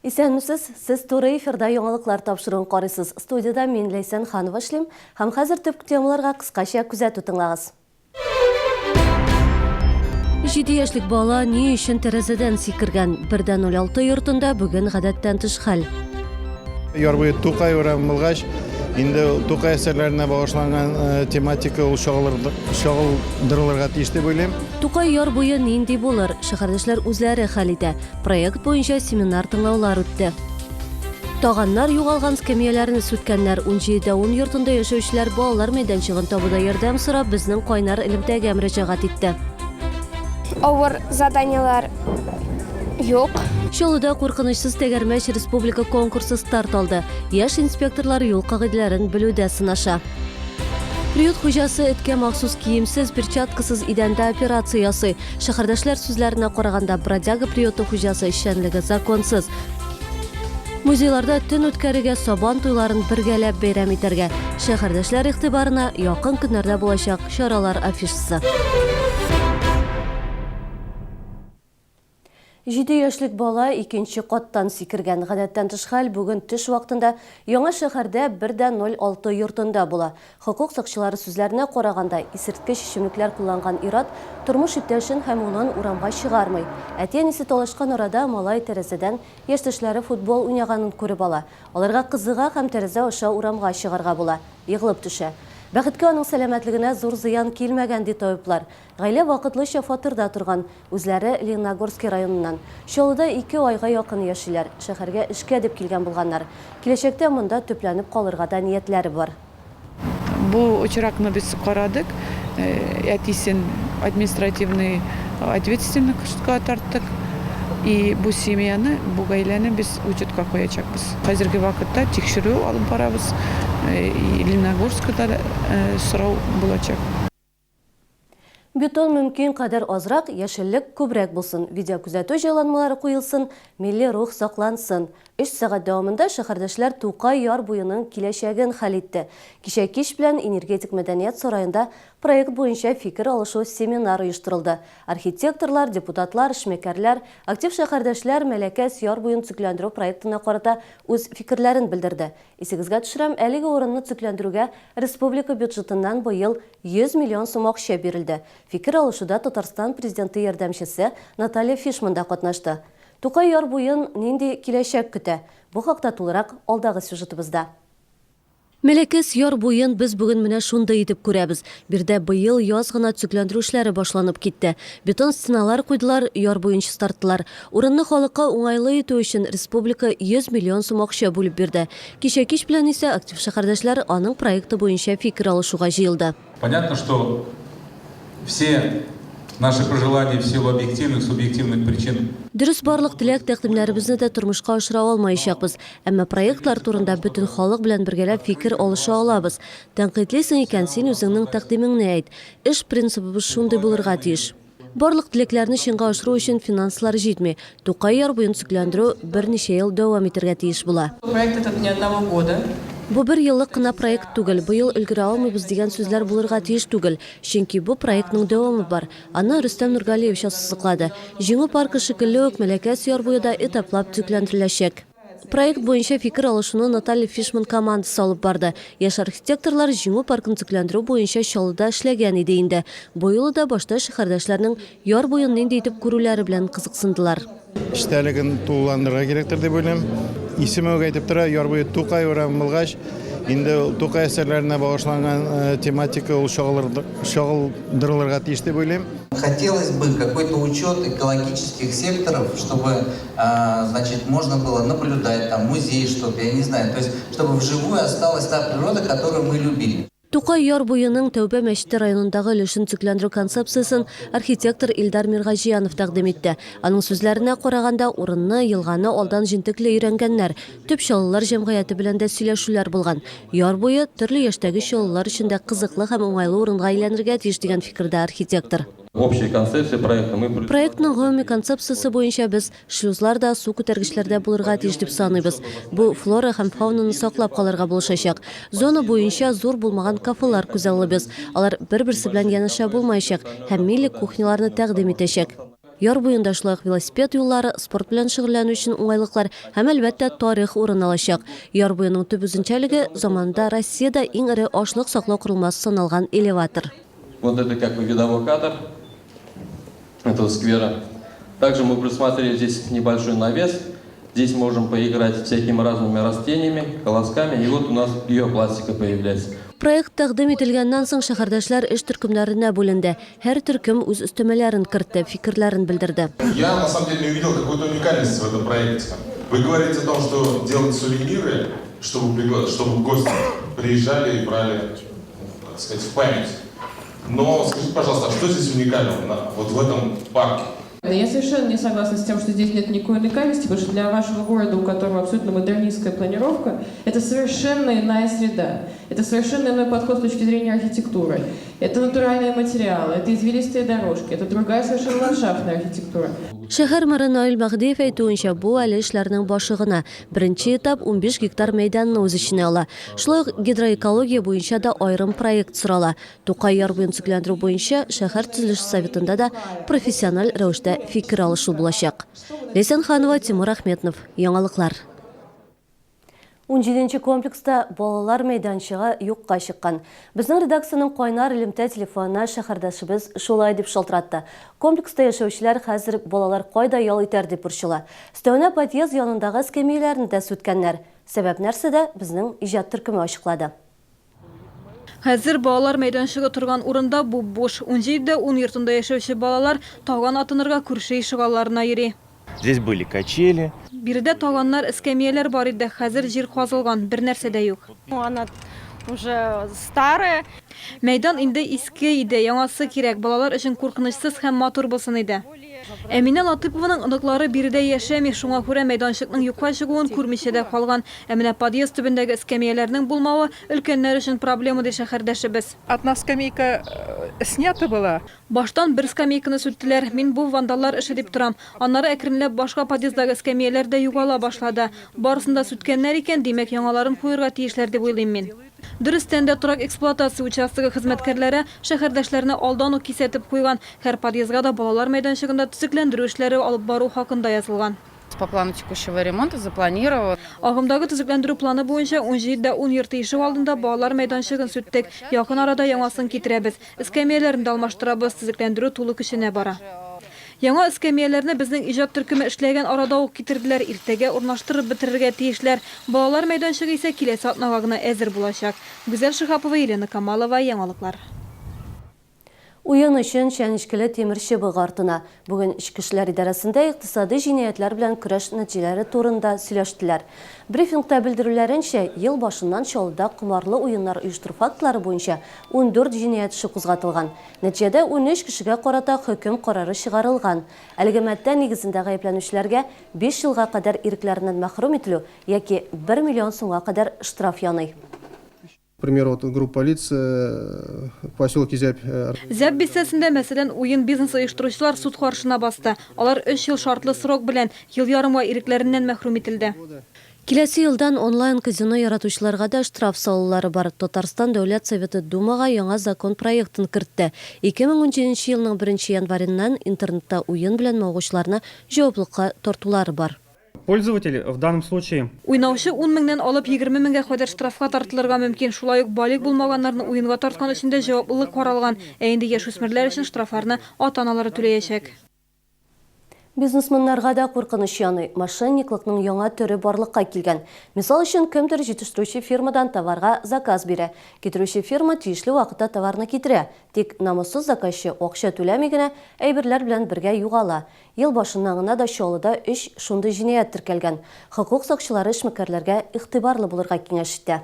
Исәнмесез, сез туры эфирда яңалыклар тапшыруын карыйсыз. Студиядә мин Ләйсән Ханова эшлим һәм хәзер төп темаларга кыскача күзәтү тыңлагыз. Җиде яшьлек бала ни өчен тәрәзәдән сикергән? 1.06 йортында бүген гадәттән тыш хәл. Яр буе Тукай урамы булгач, инде Тукай әсәрләренә багышланган э, тематика ул чагылдырылырга тиеш дип уйлыйм. Тукай яр буе нинди булыр? Шәһәрдәшләр үзләре хәл итә. Проект буенча семинар тыңлаулар үтте. Таганнар югалган скамьяләрне сүткәннәр. 17 дә 10 йортында яшәүчеләр балалар мәйданчыгын табуда ярдәм сорап безнең кайнар элемтәгә мөрәҗәгать итте. Авыр заданиеләр юк. Чаллыда куркынычсыз тәгәрмәч республика конкурсы старт алды. Яшь инспекторлар юл кагыйдәләрен белүдә сынаша. Приют хуҗасы эткә махсус киемсез, перчаткасыз идәндә операция ясый. Шәһәрдәшләр сүзләренә караганда, бродяга приюты хуҗасы эшчәнлеге законсыз. Музейларда төн үткәрергә, Сабан туйларын бергәләп бәйрәм итәргә. Шәһәрдәшләр игътибарына якын көннәрдә булачак чаралар афишасы. Җиде яшьлек бала икенче каттан сикергән. Гадәттән тыш хәл бүген төш вакытында Яңа шәһәрдә 1,06 йортында була. Хокук сакчылары сүзләренә караганда, исерткеч эчемлекләр кулланган ир-ат тормыш иптәшен һәм улын урамга чыгармый. Әти-әнисе талашкан арада малай тәрәзәдән яшьтәшләре футбол уйнаганын күреп ала. Аларга кызыга һәм тәрәзә аша урамга чыгарга була. Егылып төшә. Бәхеткә аның сәламәтлегенә зур зыян килмәгән, ди табиблар. Гаилә вакытлыча фатирда торган, үзләре Лениногорский районыннан. Чаллыда ике айга якын яшиләр, шәһәргә эшкә дип килгән булганнар. Киләчәктә монда төпләнеп калырга да ниятләре бар. Бу очракны без карадык, әтисен административный ответственностька тарттык. И бу семьяны, бу гаиләне без учетка куячакбыз. Хәзерге вакытта тикшерү алып барабыз, Лениногорскида да сорау булачак. Бетон мөмкин кадәр азрак, яшеллек күбрәк булсын, видеокүзәтү җайланмалары куелсын, милли рух саклансын. Өч сәгать дәвамында шәһәрдәшләр Тукай яр буеның киләчәген хәл итте. Кичә кич белән Энергетик мәдәният сараенда проект буенча фикер алышу семинар оештырылды. Архитекторлар, депутатлар, эшмәкәрләр, актив шәһәрдәшләр Мәләкәс яр буен төзекләндерү проектына карата үз фикерләрен белдерде. Исегезгә төшерәм, әлеге урынны төзекләндерүгә республика бюджетыннан быел 100 миллион сум акча бирелде. Фикер алышуда Татарстан Президенты ярдәмчесе Наталья Фишман да катнашты. Тукай яр буен нинди киләчәк көтә? Бу хакта тулырак алдагы сюжетыбызда. Мәләкәс яр буен без бүген менә шундый итеп күрәбез. Биредә быел яз гына төзекләндерү эшләре башланып китте. Бетон стеналар куйдылар, яр буен чистарттылар. Урынны халыкка уңайлы итү өчен республика 100 миллион сум акча бүлеп бирде. Кичә кич белән исә актив шәһәрдәшләр аның проекты буенча фикер алышуга җыелды. Понятно, что все наши пожелания в силу объективных, субъективных причин. Дөрес, барлык теләк-тәкъдимнәребезне дә тормышка ашыра алмаячакбыз. Әмма проектлар турында бөтен халык белән бергәләп фикер алыша алабыз. Тәнкыйтьлисең икән, син үзеңнең тәкъдимеңне әйт. Эш принцибыбыз шундый булырга тиеш. Барлык теләкләрне чынга ашыру өчен финанслар җитми. Тукай яр буен төзекләндерү берничә ел дәвам итәргә тиеш була. Проект этот не одного года. Бу бер еллык кына проект түгел, быел өлгерә алмыйбыз дигән сүзләр булырга тиеш түгел, чөнки бу проектның дәвамы бар. Аны Рөстәм Нургалиевич ассызыклады. Җиңү паркы шикелле үк Мәләкәс яр буе да этаплап төзекләндереләчәк. Проект буенча фикер алышуны Наталья Фишман командасы алып барды. Яшь архитекторлар Җиңү паркын төзекләндерү буенча Чаллыда эшләгән иде инде. Бу юлы да башта шәһәрдәшләрнең яр буен нинди итеп күрүләре белән кызыксындылар. Эчтәлеген тулыландырырга кирәктер дип уйлыйм. Исеме үк әйтеп тора, яр буе Тукай урамы булгач, инде ул Тукай әсәрләренә багышланган тематика ул чагылдырылырга тиеш дип уйлыйм. Хотелось бы какой-то учет экологических секторов, чтобы, значит, можно было наблюдать, там, музей, что-то, я не знаю, то есть, чтобы вживую осталась та природа, которую мы любили. Тукай яр буеның Тәүбә мәчете районындагы өлешен төзекләндерү концепциясен архитектор Илдар Миргаҗиянов тәкъдим итте. Аның сүзләренә караганда, урынны, елганы алдан җентекле өйрәнгәннәр, төп чаллылар җәмгыяте белән дә сөйләшүләр булган. Яр буе, төрле яшьтәге чаллылар өчен дә кызыклы һәм уңайлы урынга әйләнергә тиеш, дигән фикердә архитектор. Общая концепция проекта мы. Проектның гомуми концепциясе буенча без шлюзлар да, су күтәргечләр дә булырга тиеш дип саныйбыз. Бу флора һәм фаунаны саклап калырга булышачак. Зона буенча зур булмаган кафелар күзаллыйбыз. Алар бер-берсе белән янәшә булмаячак һәм милли кухняларны тәкъдим итәчәк. Яр буенда шулай ук велосипед юллары, спорт белән шөгыльләнү өчен уңайлыклар һәм, әлбәттә, тарих урын алачак. Яр буеның төп үзенчәлеге, заманында Россиядә иң эре ашлык саклау корылмасы саналган элеватор. Вот это как бы видовой кадр этого сквера. Также мы предусмотрели здесь небольшой навес. Здесь можем поиграть всякими разными растениями, колосками. И вот у нас биопластика появляется. Проект тәкъдим ителгәннән соң шәһәрдәшләр эш төркемнәренә бүленде. Һәр төркем үз өстәмәләрен кертте, фикерләрен белдерде. Я на самом деле не увидел какой-то уникальности в этом проекте. Вы говорите о том, что делать сувениры, чтобы, чтобы гости приезжали и брали, так сказать, в память. Но скажите, пожалуйста, а что здесь уникального вот в этом парке? Я совершенно не согласна с тем, что здесь нет никакой уникальности, потому что для вашего города, у которого абсолютно модернистская планировка, это совершенно иная среда. Это совершенно иной подход с точки зрения архитектуры. Это натуральные материалы, это извилистые дорожки, это другая совершенно ландшафтная архитектура. Шәһәр мэры Наил Мәһдиев әйтүенчә, бу әле эшләрнең башы гына. Беренче этап 15 гектар мәйданны үз эченә ала. Шулай ук гидроэкология буенча да аерым проект сорала. Тукай яр буен төзекләндерү буенча шәһәр төзелеше советында да профессиональ рәвештә фикер алышу булачак. Ләйсән Ханова, Тимур Әхметнов. Яңалыклар. Унҗиденче комплекста балалар мәйданчыгы юкка чыккан. Безнең редакциянең кайнар элемтә телефонына шәһәрдәшебез шулай дип шалтыратты. Комплекста яшәүчеләр хәзер балалар кайда ял итәр дип борчыла. Өстәвенә подъезд янындагы эскәмияләрне дә сүткәннәр. Сәбәп нәрсәдә, безнең иҗат төркеме ачыклады. Хәзер балалар мәйданчыгы торган урында буп-буш. Унҗиде дә ун йортында яшәүче балалар таган атынырга күрше ишегалларына йөри. Здесь были качели. Биредә таганнар, эскәмияләр бар иде, хәзер җир казылган, бернәрсә дә юк. Она уже старая. Мәйдан инде иске иде, яңасы кирәк, балалар өчен куркынычсыз һәм матур булсын иде. Әминә Латыпованың оныклары биредә яшәми, шуңа күрә мәйданчыкның юкка чыгуын күрмичә дә калган. Ә менә подъезд төбендәге эскәмияләрнең булмавы өлкәннәр өчен проблема, ди шәһәрдәшебез. Одна скамейка снята была. Баштан бер скамейканы сүттеләр. Мин бу вандаллар эше дип торам. Аннары әкренләп башка подъезддагы эскәмияләр дә югала башлады. Барысын да сүткәннәр икән, димәк, яңаларын куерга тиешләр дип уйлыйм мин. Дөрестән дә, торак-эксплуатация участогы хезмәткәрләре шәһәрдәшләрне алдан ук кисәтеп куйган, һәр подъездга да балалар мәйданчыгында төзекләндерү эшләре алып бару хакында язылган. По плану текущего ремонта запланирован. Агымдагы төзекләндерү планы буенча 17 дә 10 йорты ишегалдында балалар мәйданчыгын сүттек. Якын арада яңасын китерәбез. Эскәмияләрне дә алмаштырабыз, төзекләндерү тулы көченә бара. Яңа эскәмияләрне безнең иҗат төркеме эшләгән арада ук китерделәр, иртәгә урнаштырып бетерергә тиешләр. Балалар мәйданчыгы исә киләсе атнага гына әзер булачак. Гүзәл Шиһапова, Елена Камалова, Яңалыклар. Уен өчен чәнечкеле тимер чыбык артына. Бүген Эчке эшләр идарәсендә икътисади җинаятьләр белән көрәш нәтиҗәләре турында сөйләштеләр. Брифингта белдерүләренчә, ел башыннан Чаллыда комарлы уеннар оештыру фактлары буенча 14 җинаять эше кузгатылган. Нәтиҗәдә 13 кешегә карата хөкем карары чыгарылган. Әлеге маддә нигезендә гаепләнүчеләргә биш елга кадәр ирекләреннән мәхрүм ителү яки бер миллион сумга кадәр штраф яный. К примеру, вот группа лиц э, в поселке Зябь. Э, Зяб бистәсендә, мәсәлән, уен бизнес оештыручылар суд каршына басты. Алар өч ел шартлы срок белән ел ярымга ирекләреннән мәхрүм ителде. Киләсе елдан онлайн-казино яратучыларга да штраф салулары бар. Татарстан Дәүләт Советы Думага яңа закон проектын кертте. 2017 нче елның беренче январеннан интернетта уен белән мавыгучыларны җаваплыкка тартулары бар. Пользователь в данном случае. Уйнаучы ун меңнән алып 20 меңгә кадәр штрафка тартылырга мөмкин. Шулай ук балигъ булмаганнарны уенга тарткан өчен дә җаваплылык каралган. Ә инде яшүсмерләр өчен штрафларны ата-аналары түләячәк. Бизнесменнарга да куркыныч яный. Мошенниклыкның яңа төре барлыкка килгән. Мисал өчен, кемдер җитештерүче фирмадан товарга заказ бирә. Китерүче фирма тиешле вакытта товарны китерә. Тик намуссыз заказчы акча түләми генә, әйберләр белән бергә югала. Ел башыннан гына да Чаллыда өч шундый җинаять теркәлгән. Хокук сакчылары эшмәкәрләргә игътибарлы булырга киңәш итә.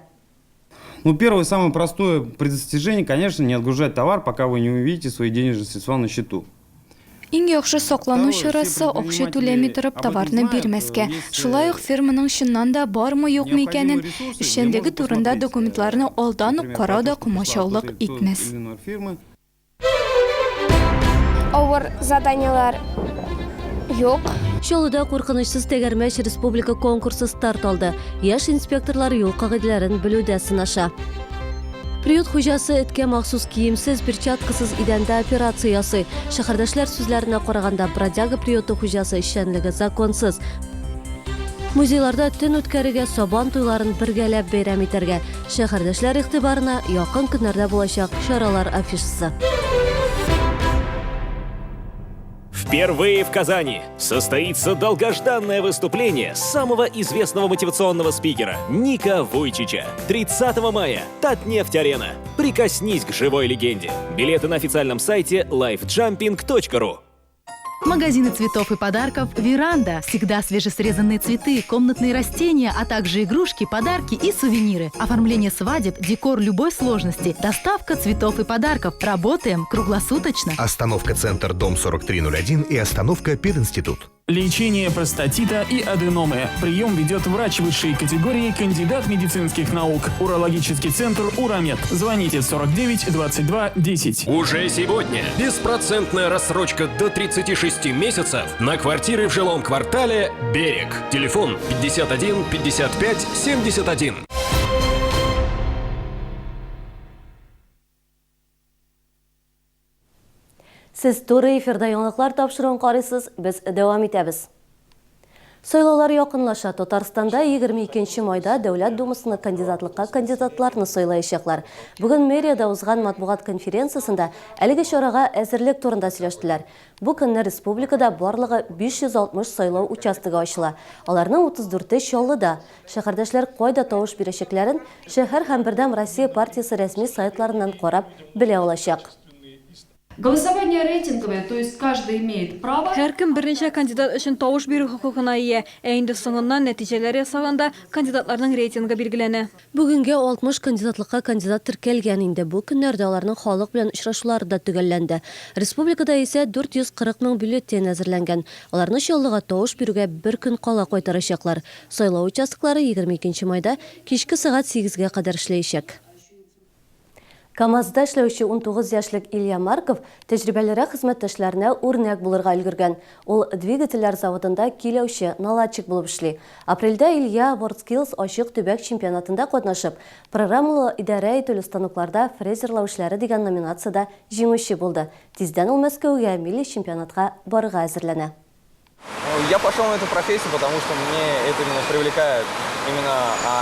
Ну, первое, самое простое предостережение, конечно, не отгружать товар, пока вы не увидите свои денежные средства на счету. Иң яхшы саклану чарасы, акча түләми торып товарны бирмәскә. Шулай ук фирманың чыннан да бармы-юкмы икәнен, эшчәнлеге турында документларны алдан ук карау да комачаулык итмәс. Авыр заданиеләр юк. Чаллыда куркынычсыз тәгәрмәч республика конкурсы старт алды. Яшь инспекторлар юл кагыйдәләрен белүдә сынаша. Приют хуҗасы эткә махсус киемсез, перчаткасыз идәндә операция ясый. Шәһәрдәшләр сүзләренә караганда, Бродяга приюты хуҗасы эшчәнлеге законсыз. Музейларда төн үткәрергә, Сабан туйларын бергәләп бәйрәм итәргә. Шәһәрдәшләр игътибарына якын көннәрдә булачак чаралар афишасы. Впервые в Казани состоится долгожданное выступление самого известного мотивационного спикера Ника Вуйчича. 30 мая. Татнефть-арена. Прикоснись к живой легенде. Билеты на официальном сайте lifejumping.ru. Магазины цветов и подарков «Веранда». Всегда свежесрезанные цветы, комнатные растения, а также игрушки, подарки и сувениры. Оформление свадеб, декор любой сложности, доставка цветов и подарков. Работаем круглосуточно. Остановка «Центр», дом 4301 и остановка «Пединститут». Лечение простатита и аденомы. Прием ведет врач высшей категории, кандидат медицинских наук. Урологический центр «Урамед». Звоните 49 22 10. Уже сегодня беспроцентная рассрочка до 36 месяцев на квартиры в жилом квартале «Берег». Телефон 51 55 71. Сез туры эфирда яңалыклар тапшыруын карыйсыз, без дәвам итәбез. Сайлаулар якынлаша. Татарстанда 22 майда Дәүләт Думасына кандидатлыкка кандидатларны сайлаячаклар. Бүген мэриядә узган матбугат конференциясендә әлеге чарага әзерлек турында сөйләштеләр. Бу көнне республикада барлыгы 560 сайлау участогы ачыла. Аларның 34-е Чаллыда. Шәһәрдәшләр кайда тавыш бирәчәкләрен шәһәр һәм Бердәм Россия партиясе рәсми сайтларыннан карап белә алачак. Голосование рейтинговое, то есть каждый имеет право. Һәркем берничә кандидат өчен тавыш бирү хокукына ия. Ә инде соңыннан, нәтиҗәләр ясаганда, кандидатларның рейтингы билгеләнә. Бүгенгә 60 кандидатлыкка кандидат теркәлгән инде. Бу көннәрдә аларның халык белән очрашулары да төгәлләнде. Республикада исә 440 мең бюллетень әзерләнгән. Аларны Чаллыга тавыш бирүгә бер көн кала кайтарачаклар. Сайлау участоклары 22 майда кичке сәгать сигезгә кадәр эшләячәк. КАМАЗда эшләүче 19 яшьлек Илья Марков тәҗрибәлерәк хезмәттәшләренә үрнәк булырга өлгергән. Ул двигательләр заводында көйләүче, наладчик булып эшли. Апрельдә Илья WorldSkills ачык төбәк чемпионатында катнашып, программалы идарә ителү станокларда фрезерлау эшләре дигән номинациядә җиңүче булды. Тиздән ул Мәскәүгә милли чемпионатка барырга әзерләнә. Я пошел на эту профессию, потому что мне это именно привлекает. Именно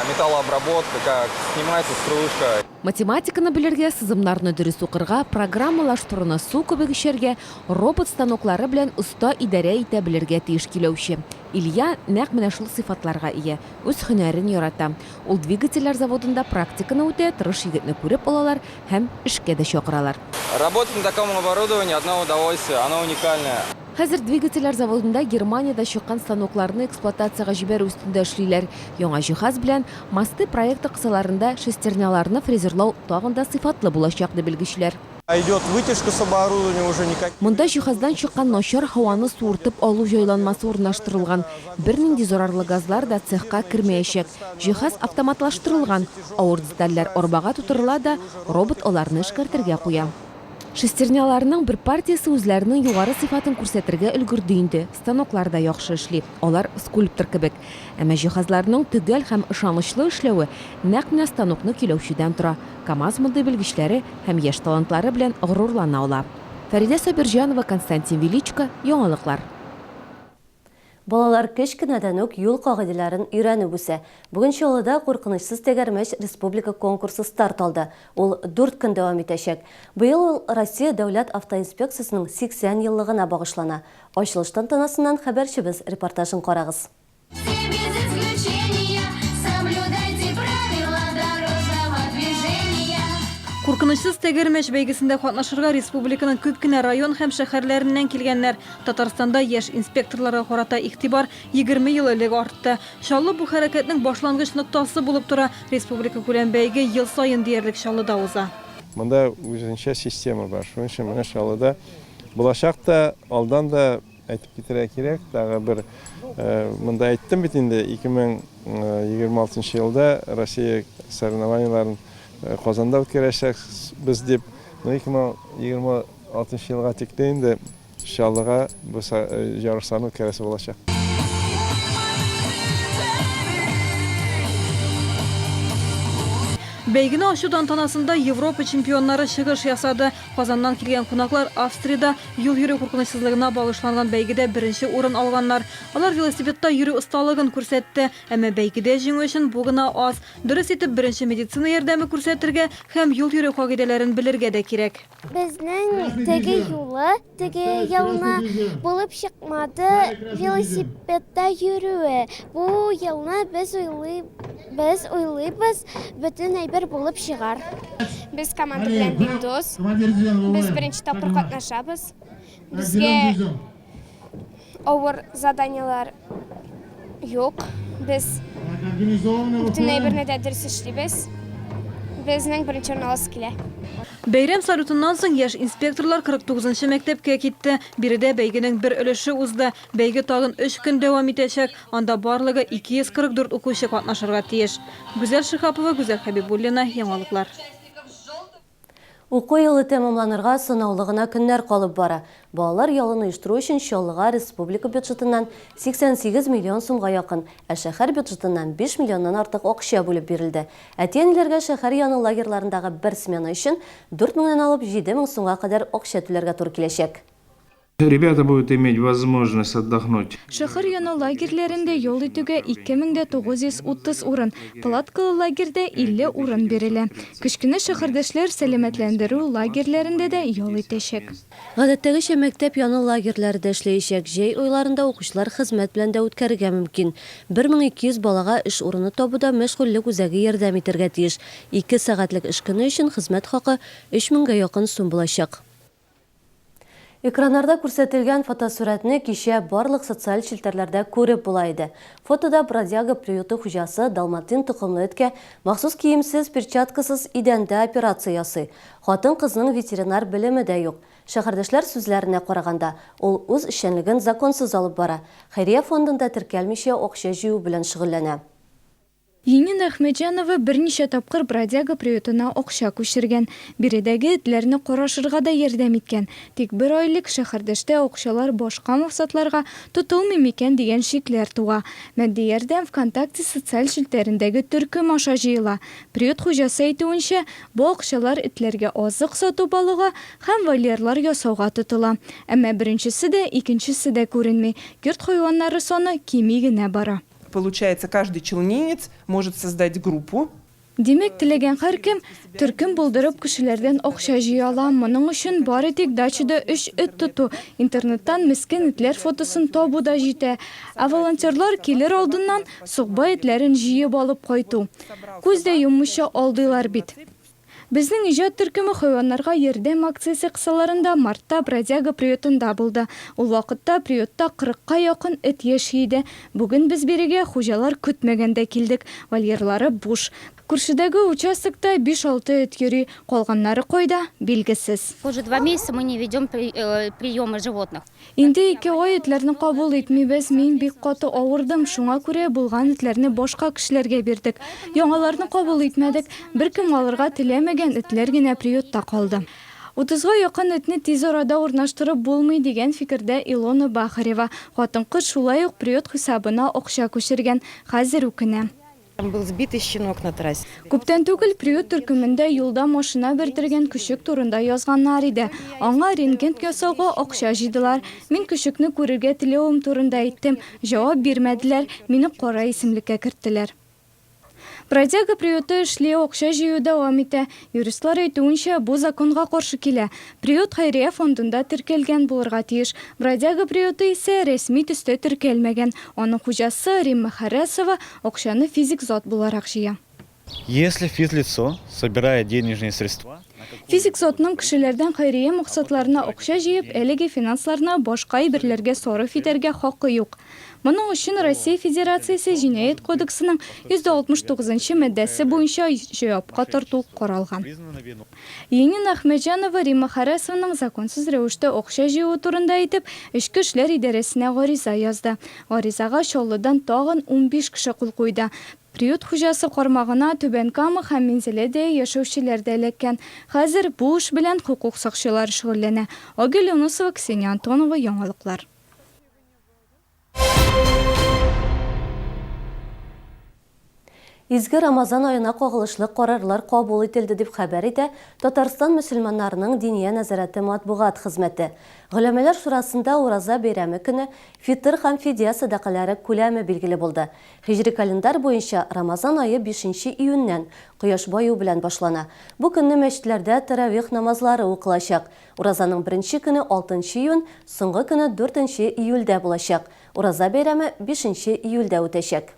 металлообработка, как снимается стружка. Математиканы белергә, сызымнарны дөрес укырга, программалаштыруны су кебек эчәргә, робот станоклары белән оста идарә итә белергә тиеш киләүче. Илья нәкъ менә шул сыйфатларга ия, үз һөнәрен ярата. Ул двигательләр заводында практиканы үтә, тырыш егетне күреп алалар һәм эшкә дә чакыралар. Работать на таком оборудовании одно удовольствие, оно уникальное. Хәзер двигательләр заводында Германиядә чыккан станокларны эксплуатациягә җибәрү өстендә эшлиләр. Яңа җиһаз белән Мосты проекты кысаларында шестерняларны фрезерлау тагын да сыйфатлы булачак, ди белгечләр. Идет вытяжка с оборудования уже никак. Монда җиһаздан чыккан начар һаваны суыртып алу җайланмасы урнаштырылган. Бернинди зарарлы газлар да цехка кермәячәк. Җиһаз автоматлаштырылган. Авыр детальләр арбага тутырыла да, робот аларны эшкәртергә куя. Шестерняларның бер партиясе үзләренең югары сыйфатын күрсәтергә өлгерде инде. Станоклар да яхшы эшли. Алар скульптор кебек. Әмма җиһазларның төгәл һәм ышанычлы эшләве нәкъ менә станокны көйләүчедән тора. КАМАЗ мондый белгечләре һәм яшь талантлары белән горурлана ала. Фәридә Сабирҗанова, Константин Величко, Яңалыклар. Балалар кечкенәдән үк юл кагыйдәләрен өйрәнеп үсә. Бүген Чаллыда Куркынычсыз тәгәрмәч республика конкурсы старт алды. Ул дүрт көн дәвам итәчәк. Быел ул Россия дәүләт автоинспекциясенең 80 еллыгына багышлана. Ачылыш тантанасыннан хәбәрчебез репортажын карагыз. Куркынычсыз тәгәрмәч бәйгесендә катнашырга республиканың күп кенә район һәм шәһәрләреннән килгәннәр. Татарстанда яшь инспекторларга карата игътибар 20 ел элек артты. Чаллы бу хәрәкәтнең башлангыч ноктасы булып тора. Республикакүләм бәйге ел саен диярлек Чаллыда уза. Монда үзенчә система бар. Шуның өчен менә Чаллыда булачак та, алдан да әйтеп китәргә кирәк. Тагы бер монда әйттем бит инде, 2026 нчы елда Россия соревнованиеләрен Казанда үткәрәчәкбез дип. Ну, 2026 елга тикле инде Чаллыга бу ярышларны үткәрәсе булачак. Бәйгене ачу тантанасында Европа чемпионнары чыгыш ясады. Казаннан килгән кунаклар Австриядә юл йөрү куркынычсызлыгына багышланган бәйгедә беренче урын алганнар. Алар велосипедта йөрү осталыгын күрсәтте. Әмма бәйгедә җиңү өчен бу гына аз. Дөрес итеп беренче медицина ярдәме күрсәтергә һәм юл йөрү кагыйдәләрен белергә дә кирәк. Безнең теге юлы, теге елны булып чыкмады велосипедта йөрүе. Бу елны без уйлый, без уйлыйбыз, бөтен әйбер булып чыгар. Без команда белән бик дус. Без беренче тапкыр катнашабыз. Безгә авыр заданиеләр юк. Без бөтен әйберне дә дөрес эшлибез. Безнең беренче урын аласы килә. Бәйрәм салютыннан соң яшь инспекторлар 49 нчы мәктәпкә китте. Биредә бәйгенең бер өлеше узды. Бәйге тагын өч көн дәвам итәчәк. Анда барлыгы 244 укучы катнашырга тиеш. Гүзәл Шиһапова, Гүзәл Хәбибуллина, Яңалыклар. Уку елы тәмамланырга санаулы гына көннәр калып бара. Балалар ялын оештыру өчен Чаллыга республика бюджетыннан 88 миллион сумга якын, ә шәһәр бюджетыннан 5 миллионнан артык акча бүлеп бирелде. Әти-әниләргә шәһәр яны лагерьларындагы бер смена өчен 4 меңнән алып 7 мең сумга кадәр акча түләргә туры киләчәк. Ребята будут иметь возможность отдохнуть. Шәһәр яны лагерьләрендә ял итүгә 2930 урын, палаткалы лагерьдә 50 урын бирелә. Кечкенә шәһәрдәшләр сәламәтләндерү лагерьләрендә дә ял итәчәк. Гадәттәгечә мәктәп яны лагерьләре дә эшләячәк. Җәй айларында укучылар хезмәт белән дә үткәрергә мөмкин. 1200 балага эш урыны табуда мәшгульлек үзәге ярдәм итәргә тиеш. Ике сәгатьлек эш көне өчен хезмәт хакы өч меңгә якын сум булачак. Экраннарда күрсәтелгән фотосурәтне кичә барлык социаль челтәрләрдә күреп була иде. Фотода Бродяга приюты хуҗасы далматин токымлы эткә махсус киемсез, перчаткасыз идәндә операция ясый. Хатын-кызның ветеринар белеме дә юк. Шәһәрдәшләр сүзләренә караганда, ул үз эшчәнлеген законсыз алып бара, хәйрия фондында теркәлмичә акча җыю белән шөгыльләнә. Енина Әхмәтҗанова берничә тапкыр Бродяга приютына акча күчергән, биредәге этләрне карашырга да ярдәм иткән. Тик бер ай элек шәһәрдәштә акчалар башка максатларга тотылмый микән дигән шикләр туа. Матди ярдәм ВКонтакте социаль челтәрендәге төркем аша җыела. Приют хуҗасы әйтүенчә, бу акчалар этләргә азык сатып алуга һәм вольерлар ясауга тотыла. Әмма беренчесе дә, икенчесе дә күренми, йорт хайваннары саны кими генә бара. Получается, каждый челнинец может создать группу. Димәк, теләгән һәркем, төркем булдырып, кешеләрдән акча җыя ала. Моның өчен бары тик дачада өч эт тоту, интернеттан мескен этләр фотосын табу да җитә. Ә волонтерлар килер алдыннан сукбай этләрен җыеп алып кайту. Күз дә йоммыйча алдыйлар бит. Безнең иҗат төркеме хайваннарга ярдәм акциясе кысаларында мартта Бродяга приютында булды. Ул вакытта приютта кырыкка якын эт яши иде. Бүген без бирегә хуҗалар көтмәгәндә килдек. Вольерлары буш. Күршедәге участокта биш-алты эт йөри, калганнары кайда, билгесез. Уже два месяца мы не ведем приемы животных. Инде ике ай этләрне кабул итмибез. Мин бик каты авырдым, шуңа күрә булган этләрне башка кешеләргә бирдек. Яңаларны кабул итмәдек. Беркем алырга теләмәгән этләр генә приютта калды. Утызга якын этне тиз арада урнаштырып булмый, дигән фикердә Илона Бахарева. Хатын-кыз шулай ук приют хисабына акча күчергән, хәзер үкенә. Там был сбитый щенок на трассе. Күптән түгел приют төркемендә юлда машина бәрдергән көчек турында язганнар иде. Аңа рентген ясауга акча җыйдылар. Мин көчекне күрергә теләвем турында әйттем. Җавап бирмәделәр, мине кара исемлеккә керттеләр. Бродяга приюты эшли, акча җыю дәвам итә. Юристлар әйтүенчә, бу законга каршы килә. Приют хәйрия фондында теркәлгән булырга тиеш. Бродяга приюты исә рәсми төстә теркәлмәгән. Аның хуҗасы Римма Харәсова Акчаны физик зат буларак җыя. Если физлицо собирает денежные средства на какую-либо. Физик затның кешеләрдән хәйрия максатларына акча җыеп, әлеге финансларны башка әйберләргә сарыф итәргә хакы юк. Моның өчен Россия Федерациясе Җинаять кодексының 169 нчы маддәсе буенча җавапка тарту каралган. Енина Әхмәтҗанова Римма Харәсованың законсыз рәвештә акча җыюы турында әйтеп, Эчке эшләр идарәсенә гариза язды. Гаризага Чаллыдан тагын 15 кеше кул куйды. Приют хуҗасы кармагына Түбән Кама һәм Минзәләдә яшәүчеләр дә эләккән. Хәзер бу эш белән хокук сакчылары шөгыльләнә. Айгөл Юнысова, Ксения Антонова, Яңалыклар. Изге Рамазан аена кагылышлы карарлар кабул ителде, дип хәбәр итә Татарстан мөселманнарының Диния нәзарәте матбугат хезмәте. Голәмәләр шурасында Ураза бәйрәме көне фитыр һәм фидия сәдакаләре күләме билгеле булды. Һиҗри календарь буенча Рамазан ае бишенче июньнән, кояш баю белән башлана. Бу көнне мәчетләрдә тәравих намазлары укылачак. Уразаның беренче көне алтынчы июнь, соңгы көне дүртенче июльдә булачак. Ураза бәйрәме бишенче июльдә үтәчәк.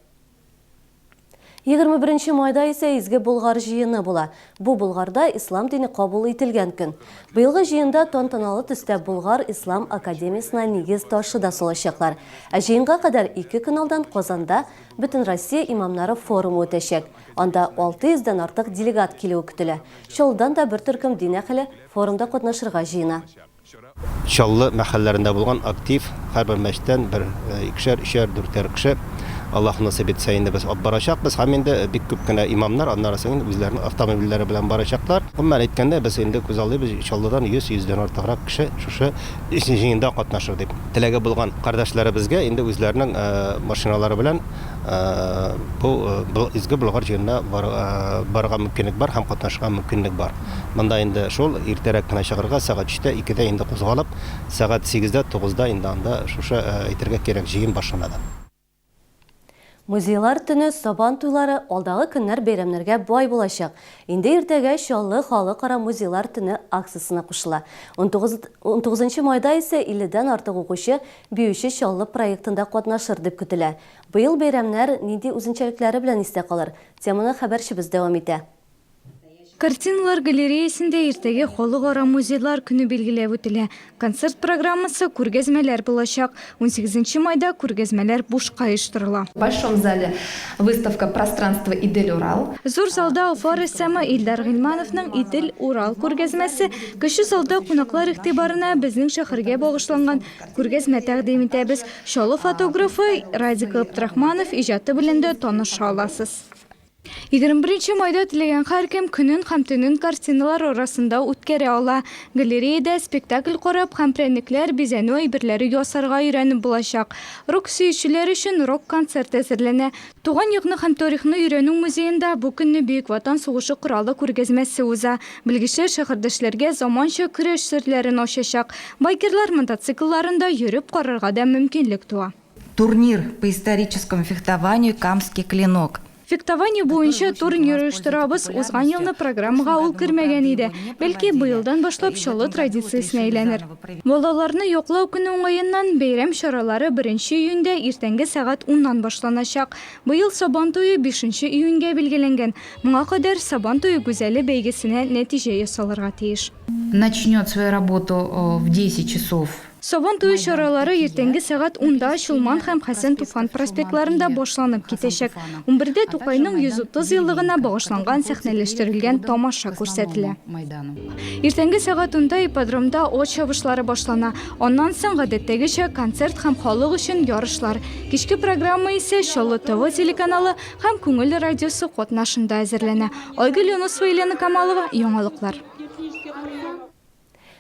21 майда исә Изге Болгар җыены була. Бу Болгарда ислам дине кабул ителгән көн. Быелгы җыенда тантаналы төстә Болгар ислам академиясенә нигез ташы да салачаклар. Ә җыенга кадәр ике көн алдан Казанда Бөтенроссия имамнары форумы үтәчәк. Анда 600 дән артык делегат килүе көтелә. Чаллыдан да бер төркем дин әһеле форумда катнашырга җыена. Чаллы мәхәлләрендә булган актив һәрбер мәчеттән бер икешәр, өчәр, дүртәр кеше, Аллаһ насыйп итсә, инде без алып барачакбыз. Һәм инде бик күп кенә имамнар аннары соң инде үзләренең автомобильләре белән барачаклар. Гомумән әйткәндә, без инде күзаллыйбыз, Чаллыдан 100, йөздән артыграк кеше шушы җыенда катнашыр дип. Теләге булган кардәшләребезгә инде үзләренең машиналары белән бу Изге Болгар җыенына барырга мөмкинлек бар һәм катнашырга мөмкинлек бар. Монда инде шул, иртәрәк кенә чыгарга, сәгать өчтә, икедә инде кузгалып, сәгать сигездә, тугызда инде анда шушы, әйтергә кирәк, җыен башлана да. Музейлар төне, Сабан туйлары, алдагы көннәр бәйрәмнәргә бай булачак. Инде иртәгә Чаллы халыкара музейлар төне акциясенә кушыла. Унтугызынчы майда исә илледән артык укучы Биюче Чаллы проектында катнашыр дип көтелә. Быел бәйрәмнәр нинди үзенчәлекләре белән истә калыр? Теманы хәбәрчебез дәвам итә. Картиналар галереясендә иртәгә Халыкара музейлар көне билгеләп үтелә. Концерт программасы, күргәзмәләр булачак. Унсигезенче майда күргәзмәләр бушка оештырыла. В большом зале выставка Пространство Идель-Урал. Зур залда Уфа рәссамы Илдар Гыйльмановның Идел-Урал күргәзмәсе, кече залда кунаклар игътибарына безнең шәһәргә багышланган Күргәзмә тәкъдим итәбез. Чаллы фотографы Радик Габдрахманов иҗаты белән дә таныша аласыз. 21 майда теләгән һәркем көнен һәм төнен картиналар арасында үткәрә ала. Галереядә спектакль карап һәм прәннекләр, бизәнү әйберләре ясарга өйрәнеп булачак. Рок сөючеләр өчен рок-концерт әзерләнә. Туган якны һәм тарихны өйрәнү музеенда бу көнне Бөек Ватан сугышы коралы күргәзмәсе уза. Белгечләр шәһәрдәшләргә заманча көрәш серләрен ачачак. Байкерлар мотоциклларында йөреп карарга да мөмкинлек туа. Турнир по историческому фехтованию Камский клинок. Фехтование буенча турнир оештырабыз. Узган елны программага ул кермәгән иде. Бәлки, быелдан башлап Чаллы традициясенә әйләнер. Балаларны яклау көне уңаеннан бәйрәм чаралары беренче июньдә иртәнге сәгать уннан башланачак. Быел Сабан туе бишенче июньгә билгеләнгән. Моңа кадәр Сабан туе гүзәле бәйгесенә нәтиҗә ясалырга тиеш. Начнет свою работу в 10 часов. Сабан туе чаралары иртәнге сәгать унда Чулман һәм Хәсән Туфан проспектларында башланып китәчәк. Унбердә Тукайның 130 еллыгына багышланган сәхнәләштерелгән тамаша күрсәтелә. Иртәнге сәгать унда ипподромда ат чабышлары башлана. Аннан соң, гадәттәгечә, концерт һәм халык өчен ярышлар. Кичке программа исә Чаллы ТВ телеканалы һәм Күңел радиосы катнашында әзерләнә. Айгөл Юнысова, Елена Камалова, Яңалыклар.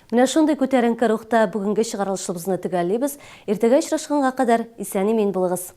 Менә шундый күтәренке рухта бүгенге чыгарылышыбызны төгәллибез. Иртәгә очрашканга кадәр исән-имин булыгыз!